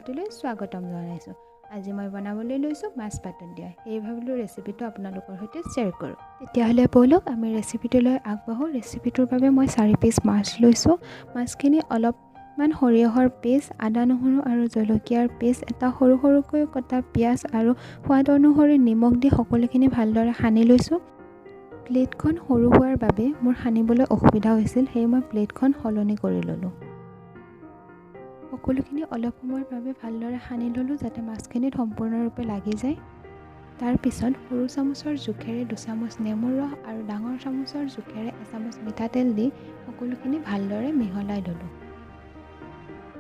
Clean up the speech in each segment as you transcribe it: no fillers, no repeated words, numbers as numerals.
চেনেলটোলৈ স্বাগতম জনাইছোঁ। আজি মই বনাবলৈ লৈছোঁ মাছ পাতত দিয়া। সেই ভাবিলোঁ ৰেচিপিটো আপোনালোকৰ সৈতে শ্বেয়াৰ কৰোঁ। তেতিয়াহ'লে ব'লক আমি ৰেচিপিটোলৈ আগবাঢ়োঁ। ৰেচিপিটোৰ বাবে মই 4 পিচ মাছ লৈছোঁ। মাছখিনি অলপমান সৰিয়হৰ পেষ্ট, আদা নহৰু আৰু জলকীয়াৰ পেষ্ট, এটা সৰু সৰুকৈ কটা পিঁয়াজ আৰু সোৱাদ অনুসৰি নিমখ দি সকলোখিনি ভালদৰে সানি লৈছোঁ। প্লেটখন সৰু হোৱাৰ বাবে মোৰ সানিবলৈ অসুবিধা হৈছিল, সেয়ে মই প্লেটখন সলনি কৰি ল'লোঁ। সকলোখিনি অলপ সময়ৰ বাবে ভালদৰে সানি ল'লোঁ যাতে মাছখিনিত সম্পূৰ্ণৰূপে লাগি যায়। তাৰপিছত সৰু চামুচৰ জোখেৰে 2 চামুচ নেমুৰ ৰস আৰু ডাঙৰ চামুচৰ জোখেৰে 1 চামুচ মিঠাতেল দি সকলোখিনি ভালদৰে মিহলাই ল'লোঁ।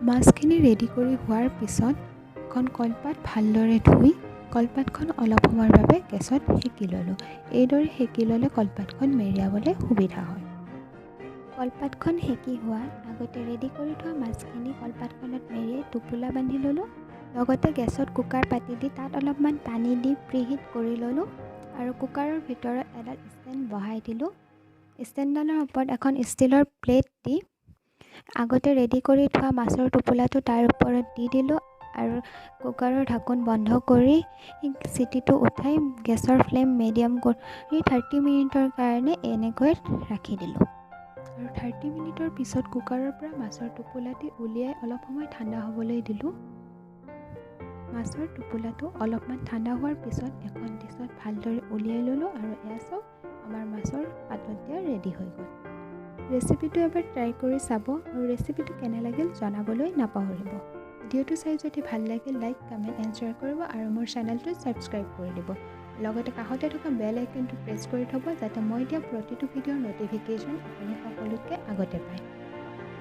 মাছখিনি ৰেডি কৰি হোৱাৰ পিছত এখন কলপাত ভালদৰে ধুই কলপাতখন অলপ সময়ৰ বাবে গেছত সেকি ল'লোঁ। এইদৰে সেকি ল'লে কলপাতখন মেৰিয়াবলৈ সুবিধা হয়। কলপাতখন সেকি হোৱাৰ আগতে ৰেডি কৰি থোৱা মাছখিনি কলপাতখনত মেৰিয়াই টোপোলা বান্ধি ল'লোঁ। লগতে গেছত কুকাৰ পাতি দি তাত অলপমান পানী দি প্ৰিহিট কৰি ল'লোঁ আৰু কুকাৰৰ ভিতৰত এডাল ষ্টেণ্ড বহাই দিলোঁ। ষ্টেণ্ডডালৰ ওপৰত এখন ষ্টীলৰ প্লেট দি আগতে ৰেডি কৰি থোৱা মাছৰ টোপোলাটো তাৰ ওপৰত দি দিলোঁ আৰু কুকাৰৰ ঢাকোন বন্ধ কৰি চিটিটো উঠাই গেছৰ ফ্লেম মিডিয়াম কৰি 30 মিনিটৰ কাৰণে এনেকৈ ৰাখি দিলোঁ। আৰু 30 মিনিটৰ পিছত কুকাৰৰ পৰা মাছৰ টোপোলাটি উলিয়াই অলপ সময় ঠাণ্ডা হ'বলৈ দিলোঁ। মাছৰ টোপোলাটো অলপমান ঠাণ্ডা হোৱাৰ পিছত এখন ডিছত ভালদৰে উলিয়াই ল'লোঁ আৰু এয়া চাওক, আমাৰ মাছৰ পাতত দিয়া ৰেডি হৈ গ'ল। ৰেচিপিটো এবাৰ ট্ৰাই কৰি চাব আৰু ৰেচিপিটো কেনে লাগিল জনাবলৈ নাপাহৰিব। ভিডিঅ'টো চাই যদি ভাল লাগিল লাইক, কমেণ্ট এণ্ড শ্বেয়াৰ কৰিব আৰু মোৰ চেনেলটো ছাবস্ক্ৰাইব কৰি দিব। লগতে কাষতে থকা বেল আইকনটো প্ৰেছ কৰি থ'ব যাতে মই দিয়া প্ৰতিটো ভিডিঅ'ৰ ন'টিফিকেশ্যন আপুনি সকলোতকৈ আগতে পায়।